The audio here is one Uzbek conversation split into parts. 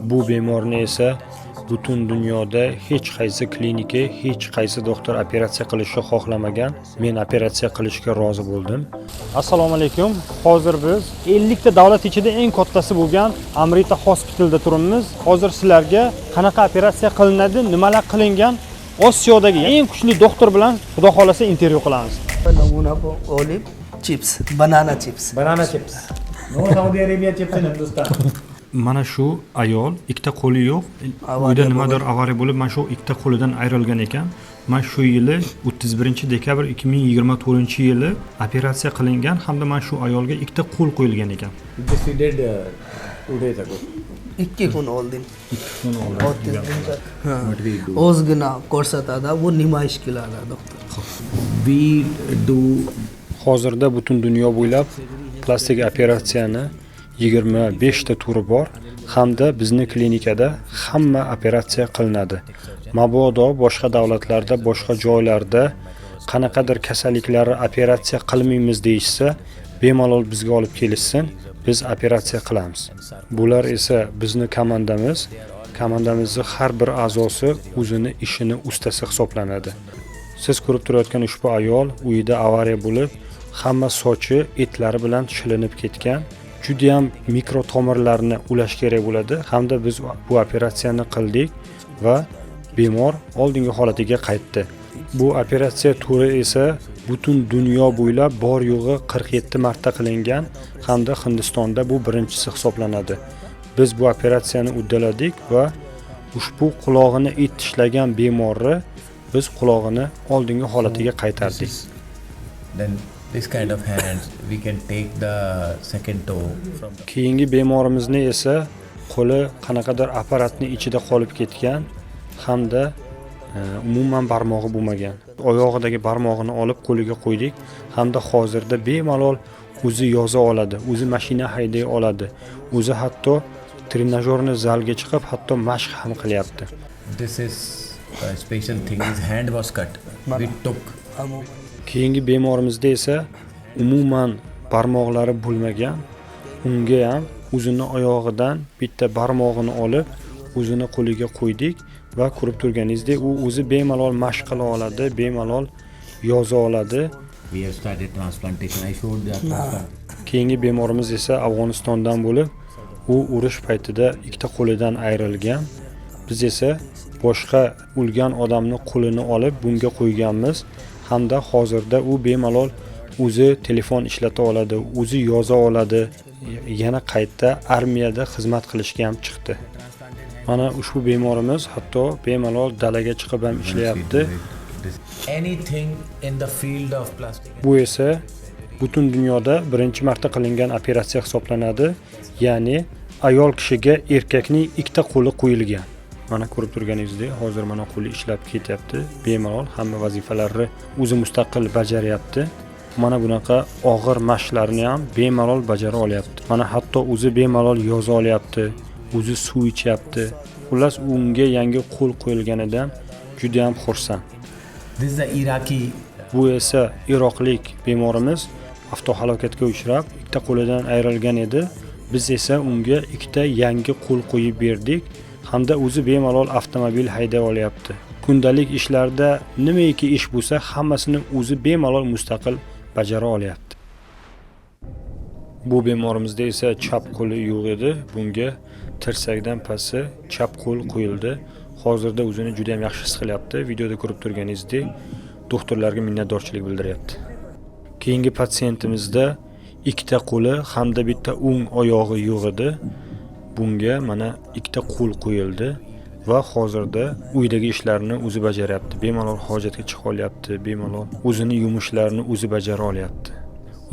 Bu bemorni esa butun dunyoda hech qaysi klinika, hech qaysi doktor operatsiya qilishni xohlamagan. Men operatsiya qilishga rozi bo'ldim. Assalomu alaykum. Hozir biz 50 ta davlat ichida eng kattasi bo'lgan Amrita Hospitalda turibmiz. Hozir sizlarga qanaqa operatsiya qilinadi, nimalar qilingan, Osiyodagi eng kuchli doktor bilan, xudo xohlasa, intervyu qilamiz. Namuna olib chips, banana chips. Banana chips. No Saudi Arabia chips in Hindustan. Mana shu ayol ikkita qo'li yo'q. Avariya Uyda nimadir avariya bo'lib, mana shu ikkita qo'lidan ayrilgan ekan. Mana shu yili 31 dekabr 2024 yili operatsiya qilingan hamda mana shu ayolga ikkita qo'l qo'yilgan ekan. This we did 2 days ago. 2 kun oldin. 2 kun oldin. 31. Ha. What we do? Ozgina ko'rsatadi, bu nima ish qiladi doktor. We do Hozirda butun dunyo bo'ylab plastik operatsiyani 25 ta turi bor hamda bizni klinikada hamma operatsiya qilinadi. Mabodo boshqa davlatlarda, boshqa joylarda qanaqadir kasalliklarni operatsiya qilmaymiz deyishsa, bemalol bizga olib kelishsin, biz operatsiya qilamiz. Bular esa bizni komandamiz. Komandamizni har bir a'zosi o'zini ishini ustasi hisoblanadi. Siz ko'rib turayotgan ushbu ayol uyida avariya bo'lib, hamma sochi etlari bilan shilinib ketgan. Judayam mikro tomirlarni ulash kerak bo'ladi hamda biz bu operatsiyani qildik va bemor oldingi holatiga qaytdi. Bu operatsiya turi esa butun dunyo bo'ylab bor yo'g'i 47 marta qilingan hamda Hindistonda bu birinchisi hisoblanadi. Biz bu operatsiyani uddaladik va ushbu qulog'ini it tishlagan bemorni biz qulog'ini oldingi holatiga qaytardik. Then this kind of hands, we can take the second toe from the Keyingi bemorimizni esa qo'li qanaqadir apparatni ichida qolib ketgan hamda umuman barmog'i bo'lmagan. Oyog'idagi barmog'ini olib qo'liga qo'ydik hamda hozirda bemalol o'zi yoza oladi, o'zi mashina hayday oladi, o'zi hatto тренажёрный zalga chiqib, hatto mashq ham qilyapti. This is a special thing. His hand was cut. We took Keyingi bemorimizda esa umuman barmoqlari bo'lmagan. Unga ham o'zini oyog'idan bitta barmog'ini olib, o'zini qo'liga qo'ydik va ko'rib turganingizdek, u o'zi bemalol mashq qila oladi, bemalol yoza oladi. We have started transplantation. I showed the transplant. Keyingi bemorimiz esa Afg'onistondan bo'lib, u urush paytida ikkita qo'lidan ayrilgan. Biz esa boshqa o'lgan odamni qo'lini olib bunga qo'yganmiz hamda hozirda u bemalol o'zi telefon ishlata oladi, o'zi yoza oladi, yana qayta armiyada xizmat qilishga ham chiqdi. Mana ushbu bemorimiz hatto bemalol dalaga chiqib ham ishlayapti. This anything in the field of plastic. Bu esa butun dunyoda birinchi marta qilingan operatsiya hisoblanadi, ya'ni ayol kishiga erkakning ikkita qo'li qo'yilgan. Mana ko'rib turganingizdek, hozir mana qo'li ishlab ketyapti, bemalol hamma vazifalarni o'zi mustaqil bajaryapti. Mana bunaqa og'ir mashqlarni ham bemalol bajara olyapti. Mana hatto o'zi bemalol yoza olyapti, o'zi suv ichyapti. Xullas, unga yangi qo'l qo'yilganidan juda ham xursand. This is the Iraqi. Bu esa iroqlik bemorimiz, avtohalokatga uchrab ikkita qo'lidan ayrilgan edi. Biz esa unga ikkita yangi qo'l qo'yib berdik hamda o'zi bemalol avtomobil hayday olyapti. Kundalik ishlarda nimaiki ish bo'lsa, hammasini o'zi bemalol mustaqil bajara olyapti. Bu bemorimizda esa chap qo'li yo'q edi. Bunga tirsakdan pasti chap qo'l qo'yildi. Hozirda o'zini juda ham yaxshi his qilyapti. Videoda ko'rib turganingizdek, doktorlarga minnatdorchilik bildiryapti. Keyingi patsientimizda ikkita qo'li hamda bitta o'ng oyog'i yo'q edi. Bunga mana ikkita qo'l qo'yildi va hozirda uydagi ishlarini o'zi bajaryapti. Bemalol hojatga chiqa olyapti, bemalol o'zini yumushlarini o'zi bajara olyapti.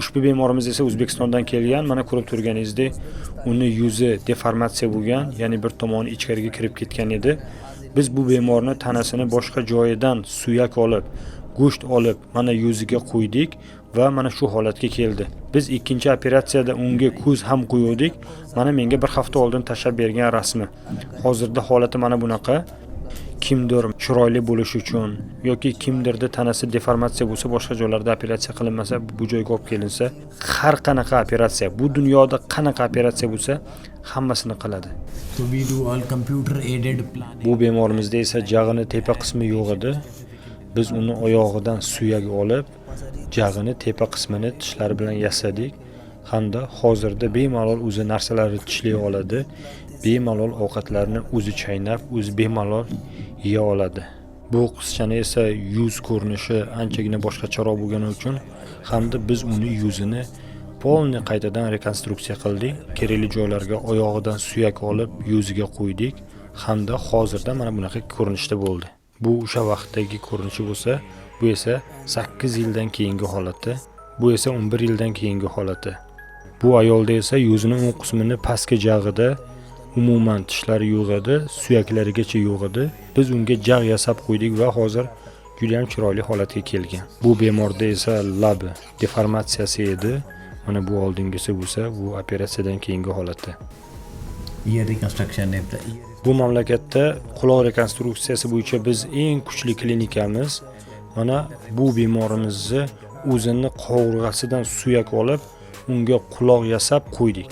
Ushbu bemorimiz esa O'zbekistondan kelgan. Mana ko'rib turganingizdek, uni yuzi deformatsiya bo'lgan, ya'ni bir tomoni ichkariga kirib ketgan edi. Biz bu bemorni tanasini boshqa joyidan suyak olib, go'sht olib, mana yuziga qo'ydik va mana shu holatga keldi. Biz ikkinchi operatsiyada unga ko'z ham qo'yuvdik. Mana menga bir hafta oldin tashlab bergan rasmi. Hozirda holati mana bunaqa. Kimdir chiroyli bo'lishi uchun yoki kimdirda tanasi deformatsiya bo'lsa, boshqa joylarda operatsiya qilinmasa, bu joyga olib kelinsa, har qanaqa operatsiya, bu dunyoda qanaqa operatsiya bo'lsa, Hammasini qiladi. So we do all computer aided planning. Bu bemorimizda esa jag'ini tepa qismi yo'q edi. Biz uni oyog'idan suyak olib, jag'ini tepa qismini tishlari bilan yasadik hamda hozirda bemalol o'zi narsalarni tishlay oladi, bemalol ovqatlarni o'zi chaynab, o'zi bemalol yeya oladi. Bu qizchani esa yuz ko'rinishi anchagina boshqacharoq bo'lgani uchun hamda biz uni yuzini полный qaytadan rekonstruksiya qildik. Kerakli joylarga oyog'idan suyak olib, yuziga qo'ydik hamda hozirda mana bunaqa ko'rinishda bo'ldi. Bu o'sha vaqtdagi ko'rinishi bo'lsa, bu esa 8 yildan keyingi holati, bu esa 11 yildan keyingi holati. Bu ayolda esa yuzini o'ng qismini pastki jag'ida umuman tishlari yo'q edi, suyaklarigacha yo'q edi. Biz unga jag' yasab qo'ydik va hozir juda ham chiroyli holatga kelgan. Bu bemorda esa labi deformatsiyasi edi. Mana bu oldingisi bo'lsa, bu operatsiyadan keyingi holati. Ear reconstruction, if the ear is Bu mamlakatda quloq rekonstruksiyasi bo'yicha biz eng kuchli klinikamiz. Mana bu bemorimizni o'zini qovurg'asidan suyak olib, unga quloq yasab qo'ydik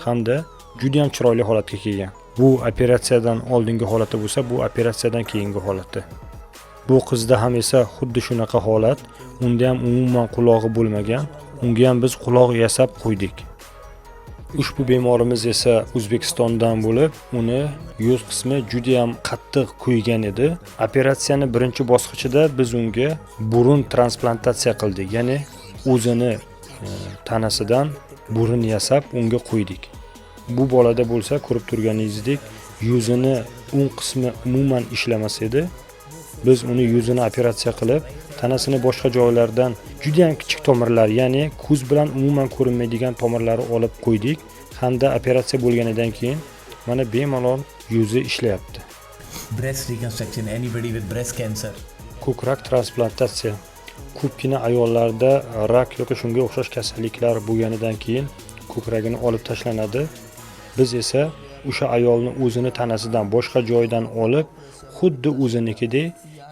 hamda juda ham chiroyli holatga kelgan. Bu operatsiyadan oldingi holati bo'lsa, bu operatsiyadan keyingi holati. Bu qizda ham esa xuddi shunaqa holat. Unda ham umuman qulog'i bo'lmagan. Unga ham biz quloq yasab qo'ydik. Ushbu bemorimiz esa O'zbekistondan bo'lib, uni yuz qismi juda ham qattiq kuygan edi. Operatsiyani birinchi bosqichida biz unga burun transplantatsiya qildik, ya'ni o'zini tanasidan burun yasab unga qo'ydik. Bu bolada bo'lsa, ko'rib turganingizdek, yuzini o'ng qismi umuman ishlamas edi. Biz uni yuzini operatsiya qilib, tanasini boshqa joylardan juda ham kichik tomirlar, ya'ni ko'z bilan umuman ko'rinmaydigan tomirlari olib qo'ydik hamda operatsiya bo'lganidan keyin mana bemalol yuzi ishlayapti. Breast reconstruction, anybody with breast cancer. Ko'krak transplantatsiya. Ko'pgina ayollarda rak yoki shunga o'xshash kasalliklar bo'lganidan keyin ko'kragini olib tashlanadi. Biz esa o'sha ayolni o'zini tanasidan boshqa joydan olib, xuddi o'zinikidek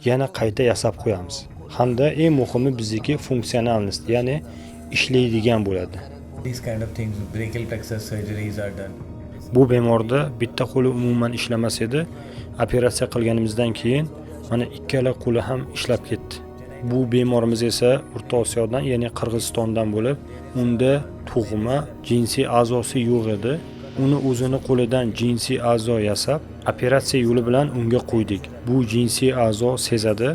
yana qayta yasab qo'yamiz. Hamda eng muhimi, bizniki функциональность, ya'ni ishlaydigan bo'ladi. These kind of things, brachial plexus surgeries are done. Bu bemorda bitta qo'li umuman ishlamas edi. Operatsiya qilganimizdan keyin mana ikkala qo'li ham ishlab ketdi. Bu bemorimiz esa O'rta Osiyodan, ya'ni Qirg'izistondan bo'lib, unda tug'ma jinsiy a'zosi yo'q edi. Uni o'zini qo'lidan jinsiy a'zo yasab, operatsiya yo'li bilan unga qo'ydik. Bu jinsiy a'zo sezadi.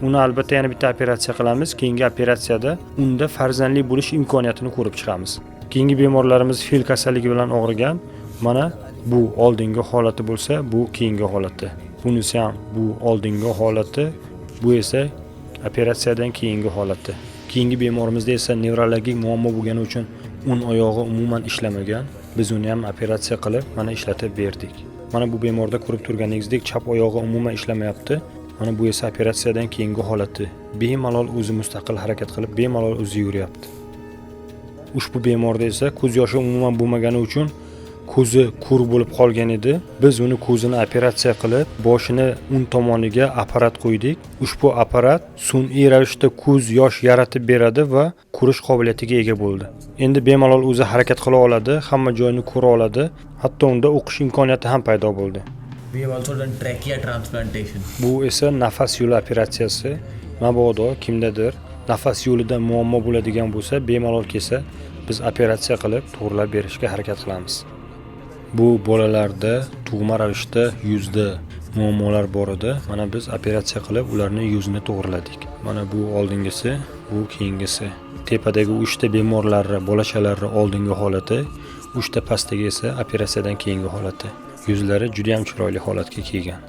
Uni albatta yana bitta operatsiya qilamiz. Keyingi operatsiyada unda farzandli bo'lish imkoniyatini ko'rib chiqamiz. Keyingi bemorlarimiz fil kasalligi bilan og'rigan. Mana bu oldingi holati bo'lsa, bu keyingi holati. Bunisi ham bu oldingi holati, bu esa operatsiyadan keyingi holati. Keyingi bemorimizda esa nevrologik muammo bo'lgani uchun o'ng oyog'i umuman ishlamagan. Biz uni ham operatsiya qilib, mana ishlatib berdik. Mana bu bemorda ko'rib turganingizdek, chap oyog'i umuman ishlamayapti. Mana bu esa operatsiyadan keyingi holati. Bemalol o'zi mustaqil harakat qilib, bemalol o'zi yuryapti. Ushbu bemorda esa ko'z yoshi umuman bo'lmagani uchun ko'zi ko'r bo'lib qolgan edi. Biz uni ko'zini operatsiya qilib, boshini o'ng tomoniga apparat qo'ydik. Ushbu apparat sun'iy ravishda ko'z yosh yaratib beradi va ko'rish qobiliyatiga ega bo'ldi. Endi bemalol o'zi harakat qila oladi, hamma joyni ko'ra oladi, hatto unda o'qish imkoniyati ham paydo bo'ldi. We have also done trachea transplantation. Bu esa nafas yo'li operatsiyasi. Mabodo kimdadir nafas yo'lida muammo bo'ladigan bo'lsa, bemalol kelsa, biz operatsiya qilib to'g'rilab berishga harakat qilamiz. Bu bolalarda tug'ma ravishda yuzda muammolar bor edi. Mana biz operatsiya qilib ularni yuzini to'g'riladik. Mana bu oldingisi, bu keyingisi. Tepadagi uchta bemorlarni, bolachalarni oldingi holati, uchta pastdagi esa operatsiyadan keyingi holati. Yuzlari juda ham chiroyli holatga kelgan.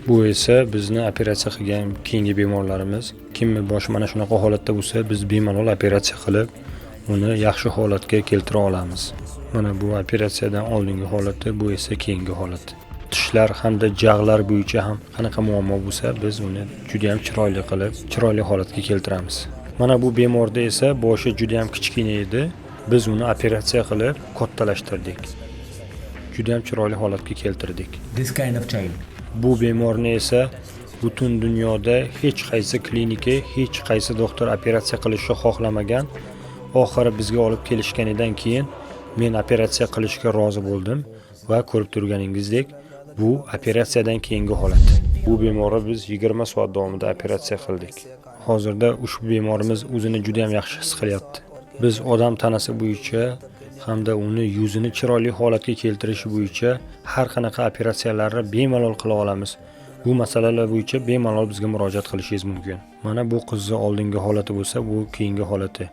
Bu esa bizni operatsiya qilgan keyingi bemorlarimiz. Kimni boshi mana shunaqa holatda bo'lsa, biz bemalol operatsiya qilib, uni yaxshi holatga keltira olamiz. Mana bu operatsiyadan oldingi holati, bu esa keyingi holati. Tishlar hamda jag'lar bo'yicha ham qanaqa muammo bo'lsa, biz uni juda ham chiroyli qilib, chiroyli holatga keltiramiz. Mana bu bemorda esa boshi juda ham kichkina edi. Biz uni operatsiya qilib kattalashtirdik. Juda ham chiroyli holatga keltirdik. This kind of child. Bu bemorni esa butun dunyoda hech qaysi klinika, hech qaysi doktor operatsiya qilishni xohlamagan. Oxiri bizga olib kelishganidan keyin Men operatsiya qilishga rozi bo'ldim va ko'rib turganingizdek, bu operatsiyadan keyingi holat. Bu bemorni biz 20 soat davomida operatsiya qildik. Hozirda ushbu bemorimiz o'zini juda ham yaxshi his qilyapti. Biz odam tanasi bo'yicha hamda uni yuzini chiroyli holatga keltirish bo'yicha har qanaqa operatsiyalarni bemalol qila olamiz. Bu masalalar bo'yicha bemalol bizga murojaat qilishingiz mumkin. Mana bu qizni oldingi holati bo'lsa, bu keyingi holati.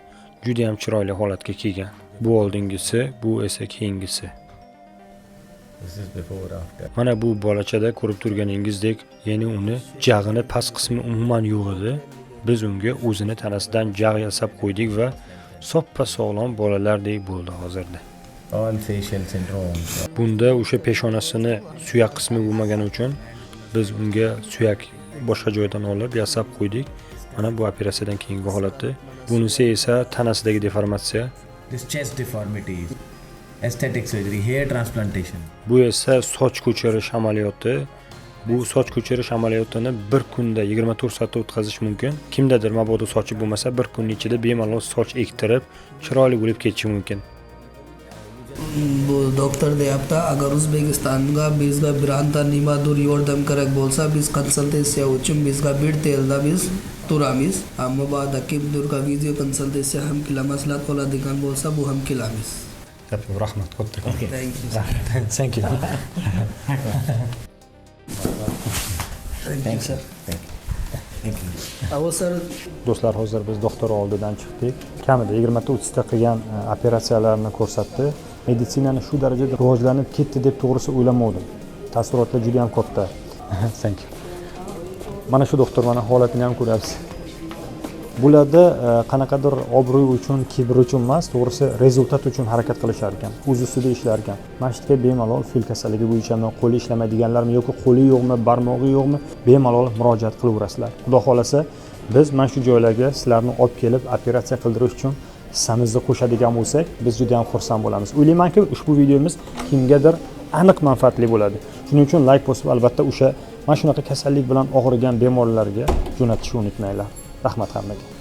Juda ham chiroyli holatga kelgan. Bu oldingisi, bu esa keyingisi. This is before, after. Mana bu bolachada ko'rib turganingizdek, ya'ni uni jag'ini past qismi umuman yo'q edi. Biz unga o'zini tanasidan jag' yasab qo'ydik va soppa sog'lom bolalardek bo'ldi hozirda. All facial syndromes. Bunda o'sha peshonasini suyak qismi bo'lmagani uchun biz unga suyak boshqa joydan olib yasab qo'ydik. Mana bu operatsiyadan keyingi holati. Bunisi esa tanasidagi deformatsiya. This chest deformities, aesthetic surgery, hair transplantation. Bu esa soch ko'chirish amaliyoti. Bu soch ko'chirish amaliyotini bir kunda, 24 soatda o'tkazish mumkin. Kimdadir mabodo sochi bo'lmasa, bir kunning ichida bemalol soch ektirib, chiroyli bo'lib ketishi mumkin. Bu doktor deyapti, agar O'zbekistonga bizga bironta nimadir yordam kerak bo'lsa, biz konsultatsiya uchun bizga bir telda biz turamiz. Ammo ba'da kimdirga video konsultatsiya ham qilamiz, qoladigan bo'lsa, bu ham qilamiz. Rahmat kattakon. Thank you. Thank you. Thank you, sir. Thank you. Thank you. Avo, sir. Do'stlar, hozir biz doktor oldidan chiqdik. Kamida 20 ta, 30 ta qilgan operatsiyalarni ko'rsatdi. Meditsinani shu darajada rivojlanib ketdi deb, to'g'risi, o'ylamavdim. Taassurotlar juda ham katta. Thank you. Mana shu doktor, mana holatini ham ko'ryapsiz. Bularda qanaqadir obro'y uchun, kibr uchun emas, to'g'risi, результат uchun harakat qilishar ekan, o'z ustida ishlar ekan. Mana shu yerga bemalol fil kasalligi bo'yichami, qo'li ishlamaydiganlarmi yoki qo'li yo'qmi, barmog'i yo'qmi, bemalol murojaat qilaverasizlar. Xudo xohlasa, biz mana shu joylarga sizlarni olib kelib operatsiya qildirish uchun hissamizni qo'shadigan bo'lsak, biz juda ham xursand bo'lamiz. O'ylaymanki, ushbu videomiz kimgadir aniq manfaatli bo'ladi. Shuning uchun layk bosib, albatta, o'sha mana shunaqa kasallik bilan og'rigan bemorlarga jo'natishni unutmanglar. Rahmat hammaga.